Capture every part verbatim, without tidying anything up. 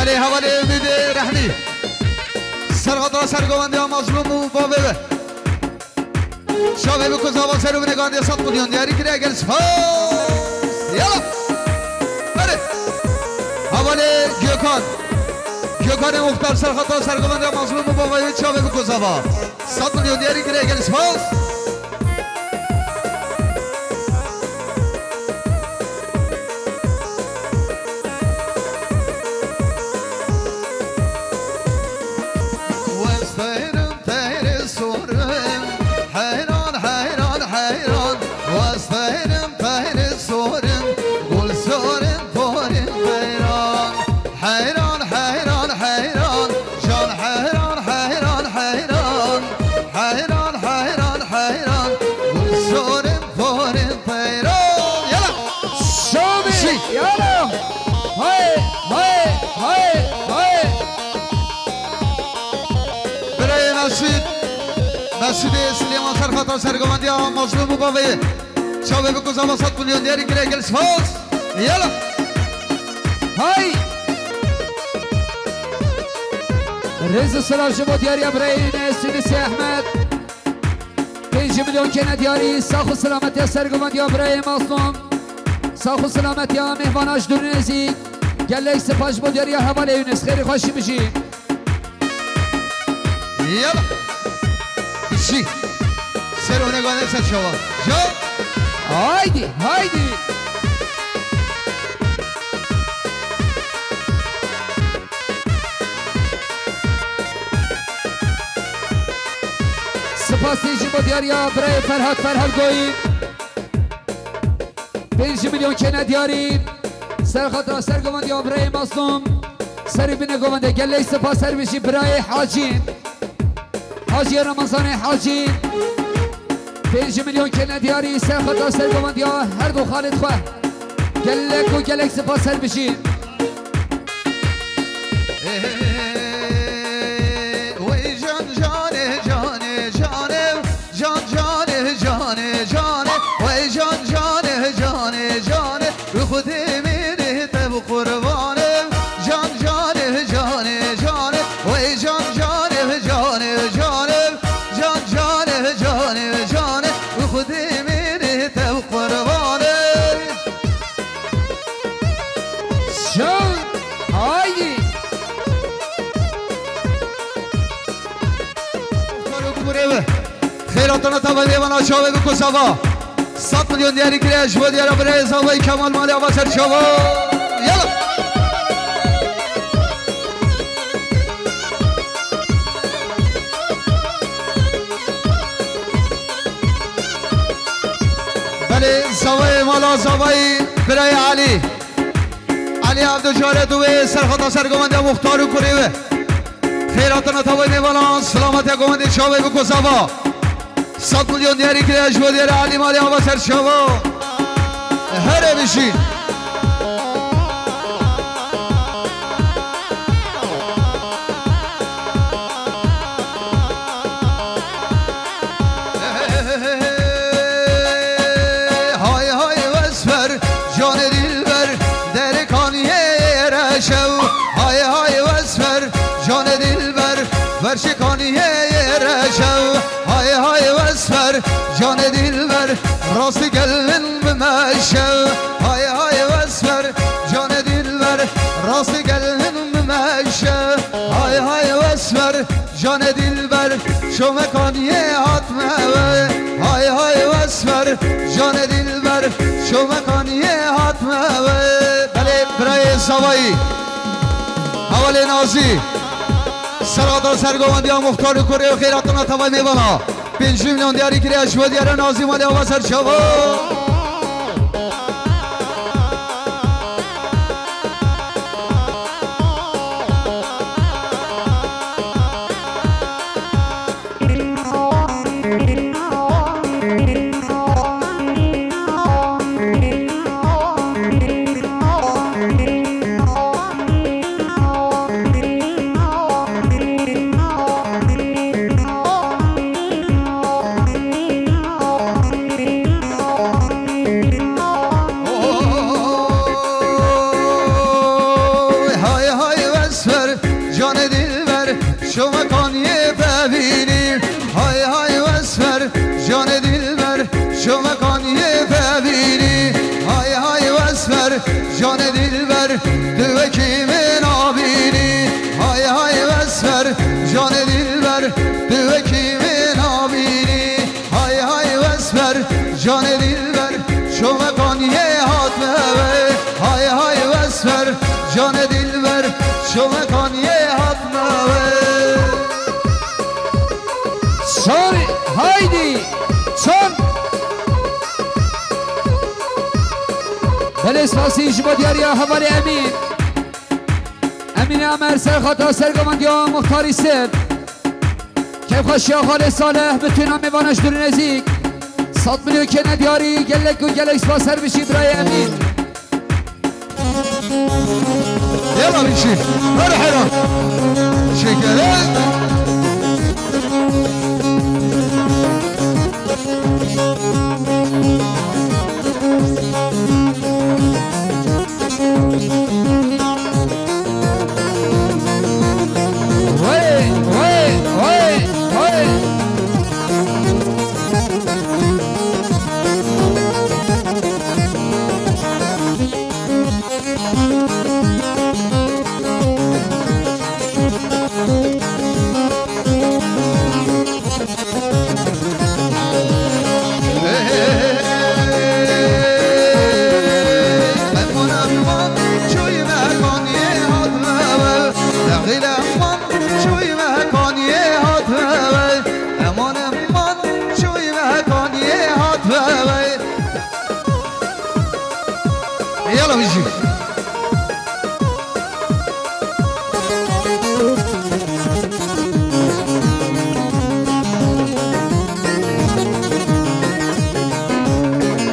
Lê hevalê Ümîdê Rehmî. Serxatira sergovendiya mazlûm û bavê we. Çavê bi ku zava ser û binê gandiya sed milyon diyarî kiriye, gel spas. Yala. Hadi. Hevalê Gökhan. Gökhanê Muxtar serxatira sergovendiya mazlûm û bavê we çavê bi ku zava. Sed milyon diyarî kiriye, gel spas. Westeynim teyri sorim, heyran, heyran, heyran. Westeynim teyri sorim, gul sorim, porim teyran. Heyran, heyran, heyran. Can heyran, heyran, heyran. Heyran, heyran, heyran. Gul sorim, porim teyran. Yala. Şobi. Şi. Yala. Hay, hay, hay, hay. Birayê Mesûd. Mesûdê Silêman serxata sergovendiya mazlûm û bavê. Çavê bi ku zava sed milyon diyarî kire, gel spas. Yala. Hay. Rêz û silav ji bo diyariya birayê Yûnis, Yûnis Ehmed. Pênc milyon kene diyarî, sax û selametiya sergovendiya birayê mazlûm. Sax û selametiya mêvana ji dûr nêzîk. Gelek spas ji bo diyariya hevalê Yûnis. Xêrê xweşî bijî. Yala. Bijî. Ser hûne gane ser çawa. Ya. Haydi, haydi. Spasî ji bo diyariya birayê Ferhat Ferhat Goyî. Pênc milyon kene diyarî. Serxatira sergovendiya birayê mazlûm. Serê bine govende, gelek spas ser bijî birayê Hacî. Hacî Remezanê Hacî. Pênc milyon kene diyarî, serxatira sergovendiya her du xalê xwe. Gelek û gelek spas ser bijî. Wey can canê canê canê, can canê canê canê, wey can canê canê canê, bi Xwedê mêrê te bi qurbanê, can canê canê canê, wey can canê canê canê, can canê canê canê, bi Xwedê mêrê te bi qurbanê. Şew, haydi. Muxtar û kurê ve. Xêratana tava mêvana çavê bi ku zava. Sed milyon diyarî kire ji bo diyara birayê zavayî Kemal malê ava ser çava. Yala. Belê zavayê mala zavayî birayê Elî. Elî ev du care du wê serxata ser govende Muxtar û kurê ve. Xêr hatina tavayê mêvanan, silametiya govendê çavê biko zava. Sed milyon diyarî kire ji bo diyarê Elî malê ava ser çava. Here bijî. Hay hay wesfer, canê dilber, derê kaniyê re şew. Hay hay wesfer, canê dilber, verşê kaniyê re şew. Hay hay wesfer, canê dilber, rastî gelin bi me şew. Hay hay wesfer, canê dilber, rastî gelin bi me şew. Hay hay wesfer, canê dilber, şome kaniyê hatme we. Hay hay wesfer, canê dilber, şome kaniyê hatme we. Belê birayê zavayî, hevalê Nazî, serhata sergovendiya Muxtar û kurê û xêr hatina tavayê mêvana. Pêncî milyon diyarî kiriye ji bo diyara Nazî malê ava ser çava. Tu wekî min nabînî, hay hay wesfer, canê dilber, tu wekî min nabînî, hay hay wesfer, canê dilber, şovekan yê hatme we, hay hay wesfer, canê dilber, şovekan yê hatme we. Çar, haydi, çar. Belê spasî ji bo diyariya hevalê Emîn. Emîn Emer, serxata sergovendiya Muxtarî Sêv. Kêfxweşiya xalê Salih, bütün mêvana ji dûr û nêzîk. Sed milyon kêne diyarî, gelek û gelek spas, her bijî birayê Emîn. Yala bijî. Her hera. Şekere. Wey, wey, wey, wey. Yala bijî.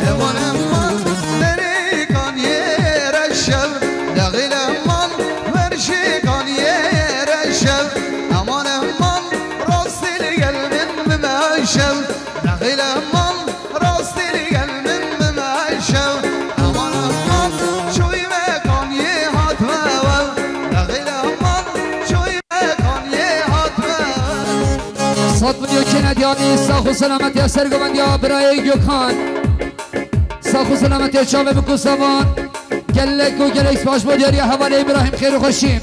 Eman eman, derê kaniyê reşev, dexil eman, verşê kaniyê reşev, eman eman, rastê li gel min bimeşev, dexil eman, rastê li gel min bimeşev, eman eman, çoy me kaniyê hatme wev, dexil eman, çoy me kaniyê hatme wev. Sed milyon kêne diyarî, sax û selametiya sergovendiya birayê Gökhan. Sax û selametiya çavê min ku savan. Gelek û gelek spas bo diyariya hevalê Îbrahîm, xêr û xweşî.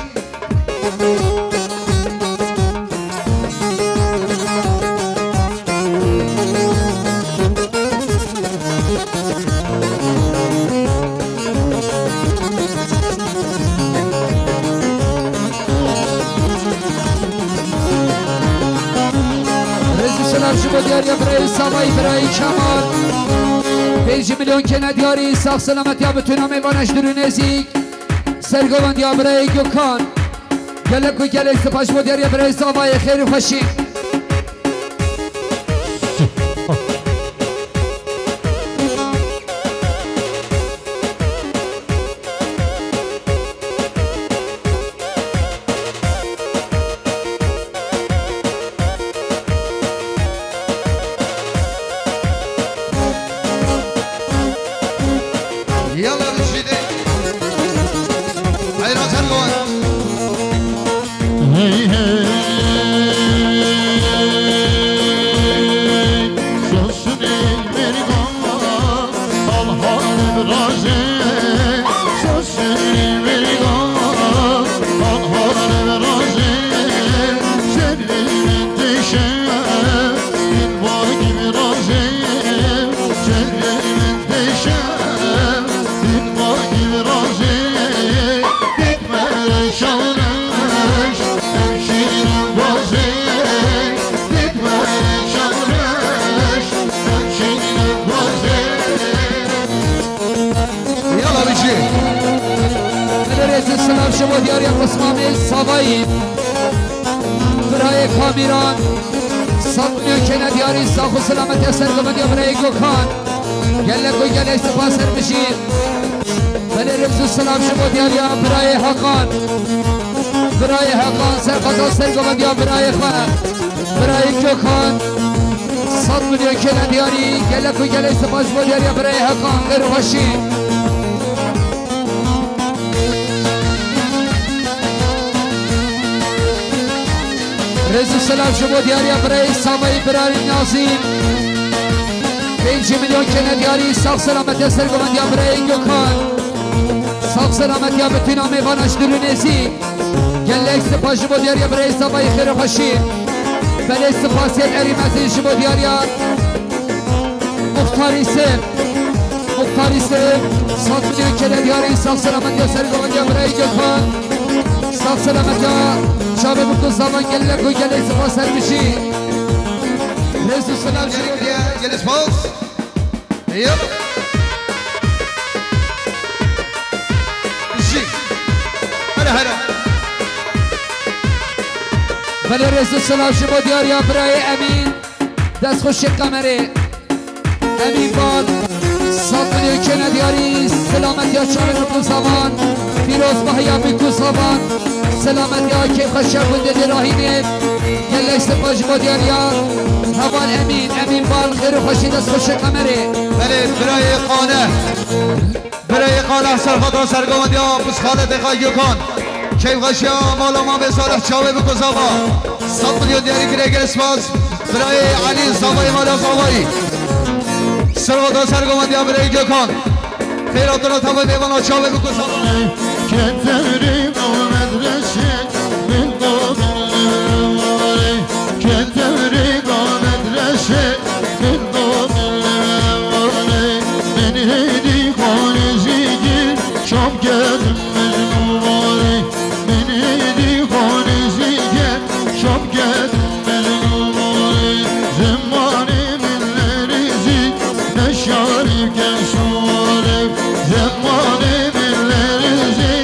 Rêz û selam ji bo diyariya birayê Savayî, birayê Kemal. Pêncî milyon kêne diyarî, sax selametiya bütün mêvana ji dûr û nêzîk. Sergovendiya birayê Gökhan. Gelek û gelek spas bo diyariya birayê Savayê, xêr û xweşî. Yala bijî de. Heyra ser govan. Hey, hey, sosunê mergan, alhan virazê, sosunê mergan, alhan virazê, şerê min têşe, min vakî virazê, şerê min têşe, min vakî virazê, dikme şanış, em şîrin bazê, dikme şanış, em şîrin bazê. Yala bijî. Rêz û selam ji bo diyariya Osmanê Savayî. Birayê Kamîran. Sed milyon kêne diyarî, sax û selametiya sergovendiya birayê Gökhan. Gelek û gelek spas, her bijî. Belê rêz û selam ji bo diyariya birayê Heqan. Birayê Heqan, serxata sergovendiya birayê xwe. Birayê Gökhan. Sed milyon kêne diyarî, gelek û gelek spas bo diyariya birayê Heqan, xêr û xweşî. Rêz û selam ji bo diyariya birayê Savayî, birayê Nazîm. Pêncî milyon kêne diyarî, sax selametiya sergovendiya birayê Gökhan. Sağ selametiya bitîna mêvana ji dûr û nêzîk. Gelek spas ji bo diyariya birayê Zavayê xêr û xweşî. Belê spasiyet erî mezin ji bo diyariya Muxtarî Sêv. Muxtarî Sêv, sağ milyon kere diyarî, sağ selametiya serê govendiya birayê Gökhan. Sağ selametiya çavê biko zavan gelek û gelek spas her bijî. Rêz û selam ji bo diyariya. Gelek spas. Yep. Jî. Hele hele. Belê rêz û selam ji bo diyariya birayê Emîn. Destxweşê Qemerê. Emîn Bal. Sed milyon kene diyarî. Selametiya çavê biko zavan. Pîrozbahiya biko zavan. Selametiya kêfxweşiya gundê dê Rahîmê. Gelek spas ji bo diyariya. Heval Emîn. Emîn Bal. Xêr û xweşî destxweşê Qemerê. Belê birayê Qane. Birayê Qane serxeta sergovendiya pişxaletê xwe Gökhan. Keyfxweşiya mala Mamê Salih çavê biko zava. Sed milyon diyarî kire gelek spas. Birayê Elî Zavayê mala Zavayî. Serxeta sergovendiya birayê Gökhan. Xêr hatina tevayê mêvana çavê biko zava. Keterî medreşê min do Keterî medreşê min do min hêdî xwarê zîgir şam kedim min mubarê. Min hêdî xwarê zîgir şam kedim min mubarê. Zemanê min lerîzî neşarî bike şorê. Zemanê min lerîzî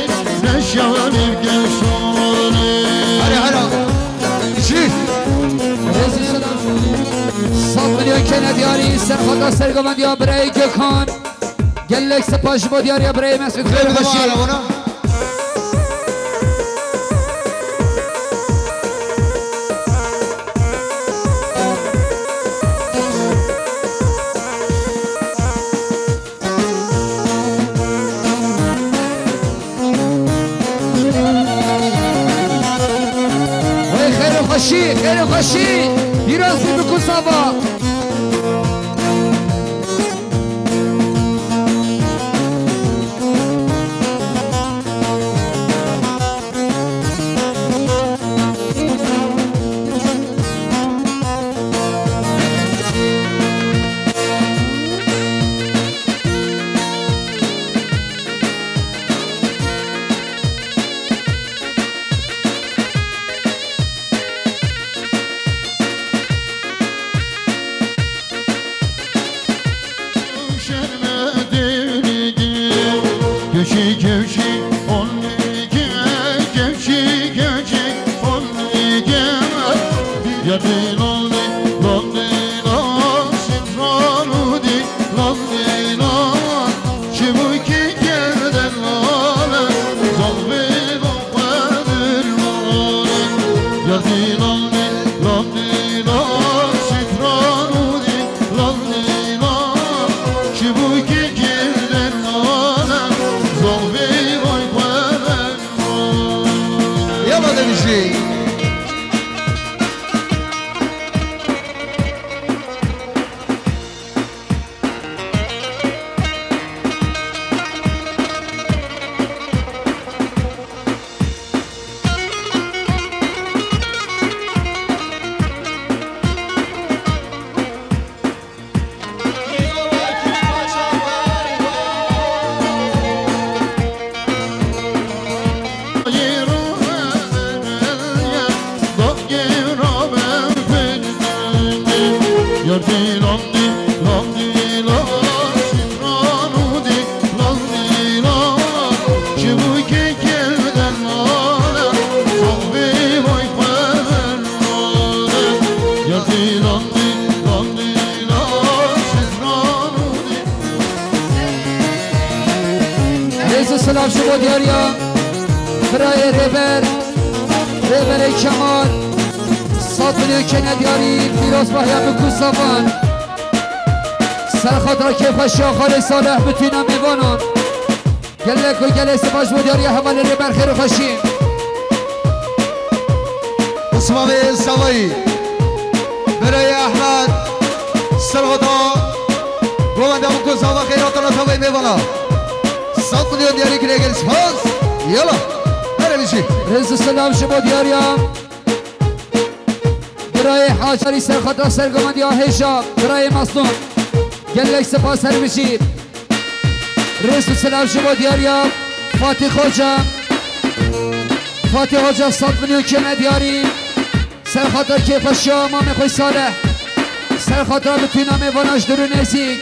neşarî bike şorê. Hera, hera. Jî. Rêzî selam. Sed milyon kene diyarî, serxeta sergovendiya birayê Gökhan. Gelek spas ji bo diyariya birayê Mesûd Xêr Xweşî. Xêr Xweşî. Wey xêr û xweşî, xêr û xweşî. Pîroz bî biko zava. Kevşî, kevşî, on iki, kevşî, kevşî, on iki. Ya di lon di, lon di, lon, sitran û di, lon di, lon. Çimûkê kerde lale, zalvê lon xwe dirmane. Ya di lon di, lon di, lon, sitran û di, lon di, lon. Çimûkê kerde lale, zalvê lon xwe Yala demişî. Rêz û silav ji bo diyariya birayê rêber, rêberê Kemal, sed milyon kene diyarî, pîrozbahiya min ku zavan. Ser xatira kêfxweşiya xalê Salih, bitîna mêvanan. Gelek û gelek spas bo diyariya hevalê rêber, xêr û xweşî. Osmanê Zavayî, Birayê Ehmed, Sirxota, govenda min ku zava xêr hatina tevayê mêvana. Sed milyon diyarî kirê gel spas. Yala. Here bişî. Rêz û selam ji bo diyariya birayê Hacarî serxata sergovendiya hêja, birayê Maslûm. Gelek spas her bijî. Rêz û selam ji bo diyariya Fatih Hoca. Fatih Hoca sed milyon kene diyarî. Serxata kêfxweşiya mamê xwe Salih. Serxata bitûna mêvana ji dûr û nêzîk.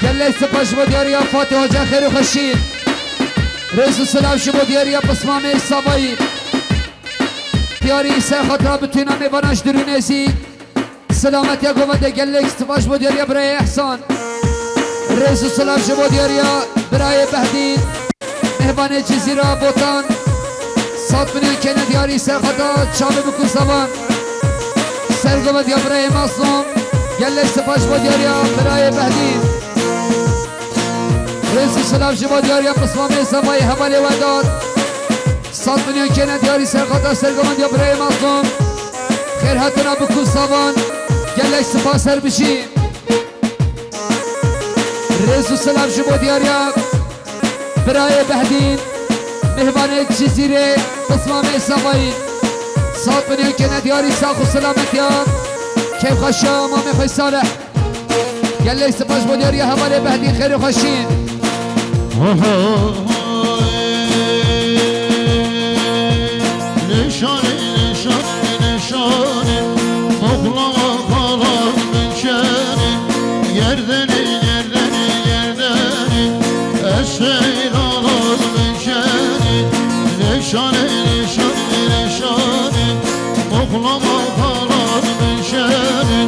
Gelek spas ji bo diyariya Fatih Hoca xêr û xweşî. Rêz û selam ji bo diyariya pismamê Savayî. Diyarî serxata bitûna mêvana ji dûr û nêzîk. Selametiya govende gelek spas ji bo diyariya birayê Ehsan. Rêz û selam ji bo diyariya birayê Behdîn. Mêvanê Cizîra Botan. Sed milyon kene diyarî serxata çavê biku savan. Sergovendiya birayê Maslûm. Gelek spas ji bo diyariya birayê Behdîn. Rêz û selam ji bo diyariya pismamê Savayî hevalê Wedat. Sed milyon kene diyarî serxata sergovendiya birayê Maslûm. Xêr hatina biku savan. Gelek spas her bijî. Rêz û selam ji bo diyariya birayê Behdîn, mêvanê Cizîrê, pismamê Savayî. Sed milyon kene diyarî sax û selametiya kêfxweşiya mamê xwe Salih. Gelek spas bo diyariya hevalê Behdî, xêr û xweşî. Nişanê, nişanê, nişanê, oxlama xalan min şenê, gerdenê, gerdenê, gerdenê, ez seyralan min şenê, nişanê, nişanê, nişanê, oxlama xalan min şenê,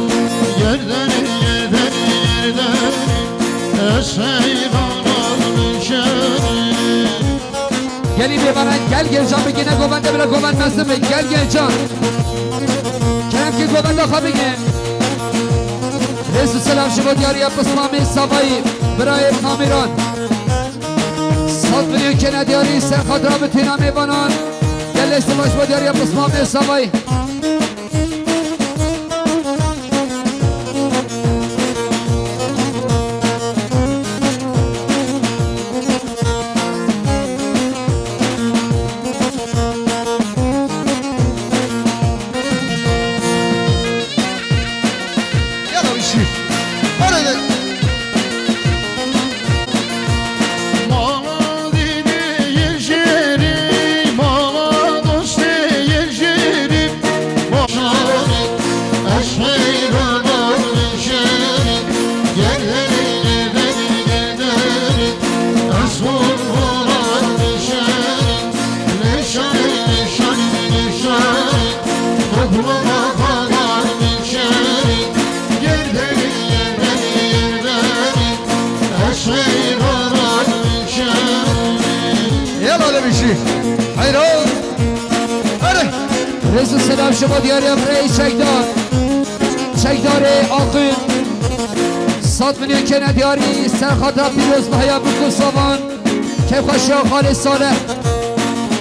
gerdenê, gerdenê, gerdenê, ez seyralan min şenê. Gelî bêvanan gel gêjan bigîne govende bila govend mezin be. Gel gêjan. Kerem ki govenda xwe bigîn. Rêz û selam ji bo diyariya pismamê Savayî, birayê Kamîran. Sed milyon kene diyarî ser xatira bitîna mêvanan. Gelek spas bo diyariya pismamê Savayî. Yala wişî. Hadi. Mala dînê yê jêrî, mala dostê yê jêrî, mala. Ez heyranan min şerî, gerdenî, gerdenî, gerdenî. Ez hurmanan min şerî, leşanî, leşanî, leşanî. Topluma falan min şerî, gerdenî, gerdenî, gerdenî. Ez heyranan min şerî. Yala le bişî. Heyran. Hadi. Rêz û selam ji bo diyariya birayê çekdar. Çekdarê Aqil. Sed milyon kene diyarî ser xatira pîrozbahiya Bûk û Savan. Kêfxweşiya xalê Salih.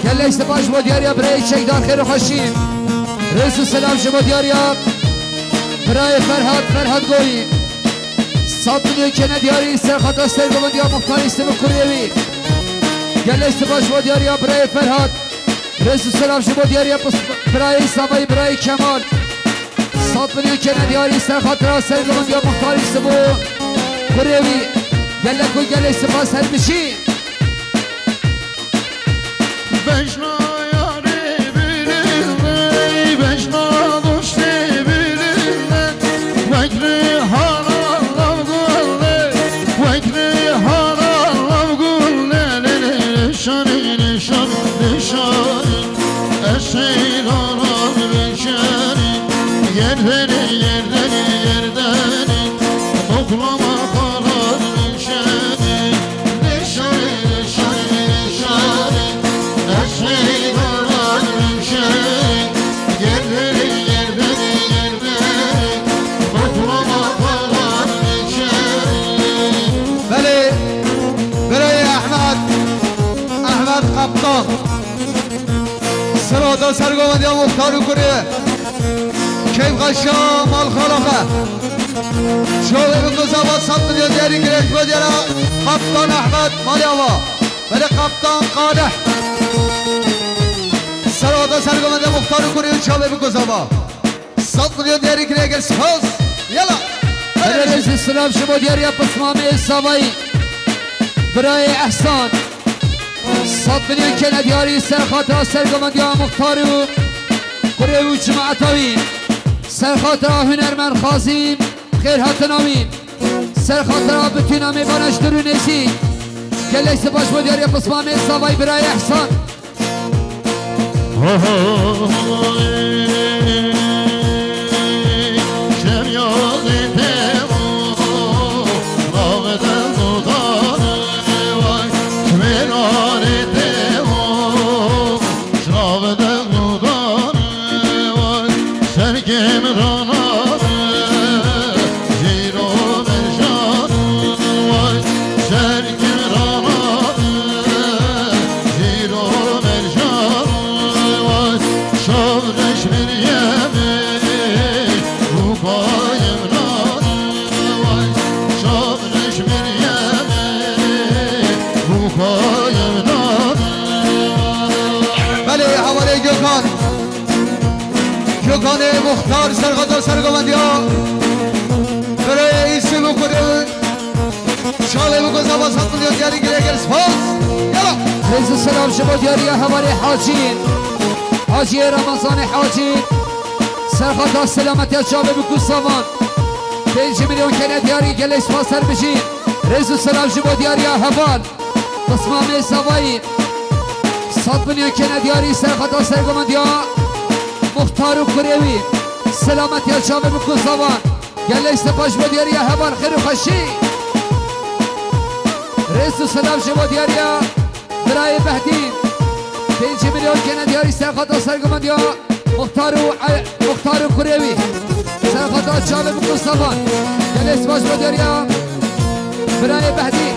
Gelek spas ji bo diyariya birayê çekdar, xêr û xweşî. Rêz û selam ji bo diyariya birayê Ferhat, Ferhat Goyî. Sed milyon kene diyarî ser xata sergovendiya muxtarî Sivik Kurê wî. Gelek spas ji bo diyariya birayê Ferhat. Rêz û selam ji bo diyariya pis-, birayê Savayî, birayê Kemal. Sed milyon kene diyarî ser xatira sergovendiya muxtarî Sivik Kurê wî. Gelek û gelek spas her bijî. Bejna yarê bilinde, bejna dostê bilinde, wek rihana lav gule, wek rihana lav gule, le, le, le, şanê, le, şan, le, şanê. Ez seyranan min şerî, gerdenî, gerdenî, gerdenî, toplama falan min şerî. Belê, birayê Ehmed, Ehmed Kaptan. Sirata sergovendiya muxtar û kurê. Keyfxweşa mal xalaxe. Çavê biko zava sed milyon diyarî girêj bo diyara Kaptan Ehmed malê ava. Belê Kaptan Qaleh. Serwada sergomende muxtar û kurê û çavê biko zava. Sed milyon diyarî girê gel spas. Yala. Belê silav ji bo diyariya pismamê zavayî. Birayê Ehsan. Sed milyon kene diyarî serxatira sergomendiya muxtar û kurê û cemaeta wî. Serxatira hunermend Xazîm xêr hatina wî. Serxatira bitûna mêvana ji dûr û nêzîk. Gelek spas bo diyariya pismamê zavayî birayê Ehsan. Belê, hevalê Gökhan. Gökhanê muxtar serxata sergovendiya. Birayê Îsî û kurê. Çalê biko zava sed milyon diyarî girê gel spas. Yala. Rêz û selam ji bo diyariya hevalê Hacî. Haciyê Ramazanê Hacî. Serxata selametiya çavê biko zavan. Pêncî milyon kene diyarî gelê spas her bijî. Rêz û selam ji bo diyariya heval. Pismamê zavayî. Sed milyon kene diyarî serxata sergomendiya. Muxtar û kurê wî. Selametiya çavê biko zavan. Gelek spas bo diyariya heval xêr û xweşî. Rêz û selam ji bo diyariya birayê Behdî. Pêncî milyon kene diyarî serxata sergomendiya. Muxtar û, e, muxtar û kurê wî. Serxata çavê biko zavan. Gelek spas bo diyariya birayê Behdî.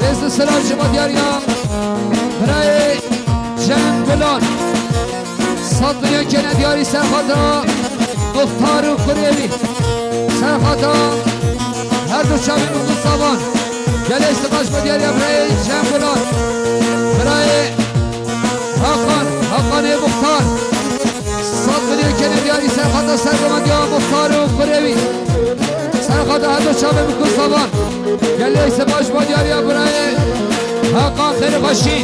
Rêz û selam ji bo diyariya birayê Cem Gulan. Sed milyon kene diyarî serxata muxtar û kurê wî. Serxata her du çavên û zavan. Gelek spas bo diyariya birayê Cem Gulan. Birayê Hakan, Hakanê muxtar. Sed milyon kene diyarî serxata sergomendiya muxtar û kurê wî. Serxata her du çavên biko zavan. Gelek spas bo diyariya birayê Hakan xêr û xweşî.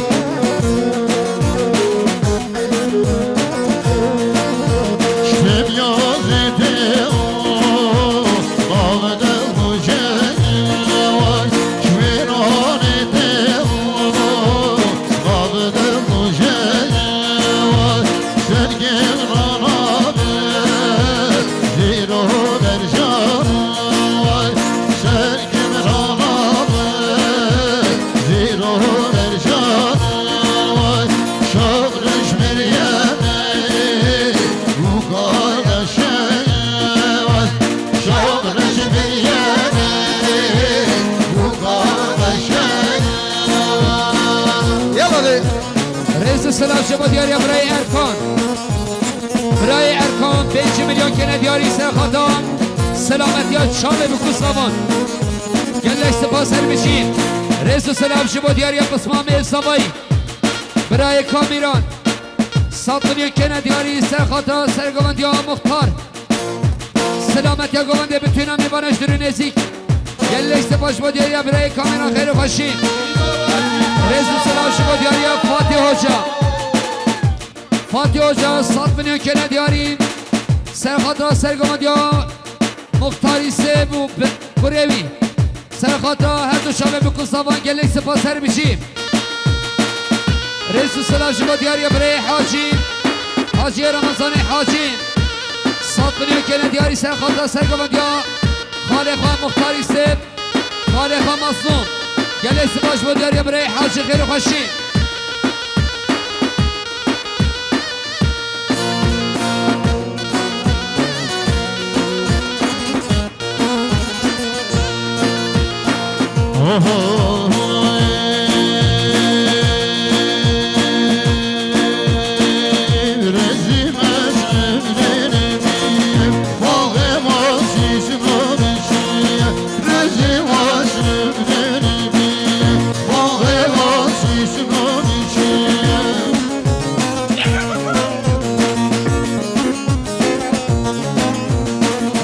Yala de. Rêz û selam ji bo diyariya birayê Erkan. Birayê Erkan, pêncî milyon kene diyarî serxata selametiya çavê biko zavan. Gelek spas her bijî. Rêz û selam ji bo diyariya pismamê zavayî. Birayê Kamîran. Sed milyon kene diyarî serxata sergovendiya muxtar. Selametiya govendê bitûna mêvana ji dûr û nêzîk. Gelek spas bo diyariya birayê Kamîran xêr û xweşî. Rêz û selam ji bo diyariya Fatih Hoca. Fatih Hoca, sed milyon kene diyarî. Serxata sergovendiya muxtarî sêv û bi-, Kurê wî. Ser xata her du çavê min ku savan gelek spas her bijî. Rêz û silav ji bo diyariya birayê Hacî. Hacî Ramazanê Hacî. Sat milyon kene diyarî ser xata sergovendiya. Xalê xwe Muxtarî Sêv. Xalê xwe Maslûm. Gelek spas ji bo diyariya birayê Hacî xêr û xweşî.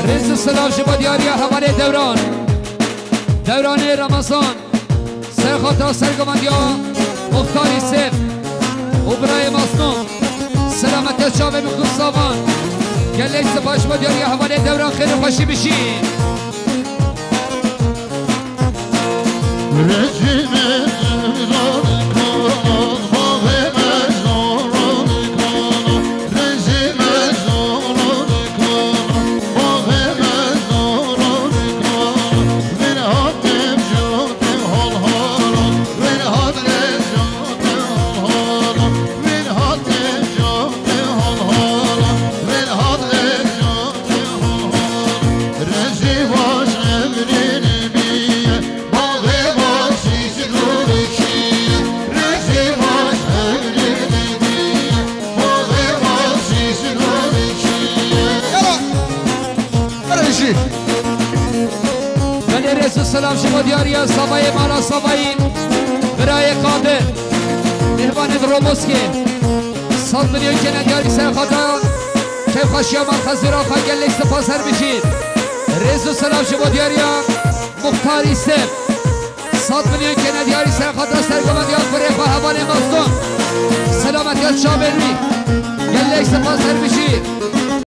Rêz û silav ji bo diyariya hevalê Dewran. Dewranê Ramazan. Ser xata sergovendiya Muxtarî Sêv û birayê Maslûm. Selametiya çavê min ku savan. Gelek spas ji bo diyariya hevalê Dewran xêr û xweşî bijî. Yala! Erê jî. Belê rêz û selam ji bo diyariya Savayê mala Savayî. Birayê Qadir. Mêvanê Romoskê. Sed milyon kene diyarî ser xata. Kêfxweşiya malxezira xwe gelek spas her bijî. Rêz û selam ji bo diyariya Muxtarî Sêv. Sed milyon kene diyarî ser xata sergovendiya kurê xwe hevalê Maslûm. Selametiya çavên wî. Gelek spas her bijî.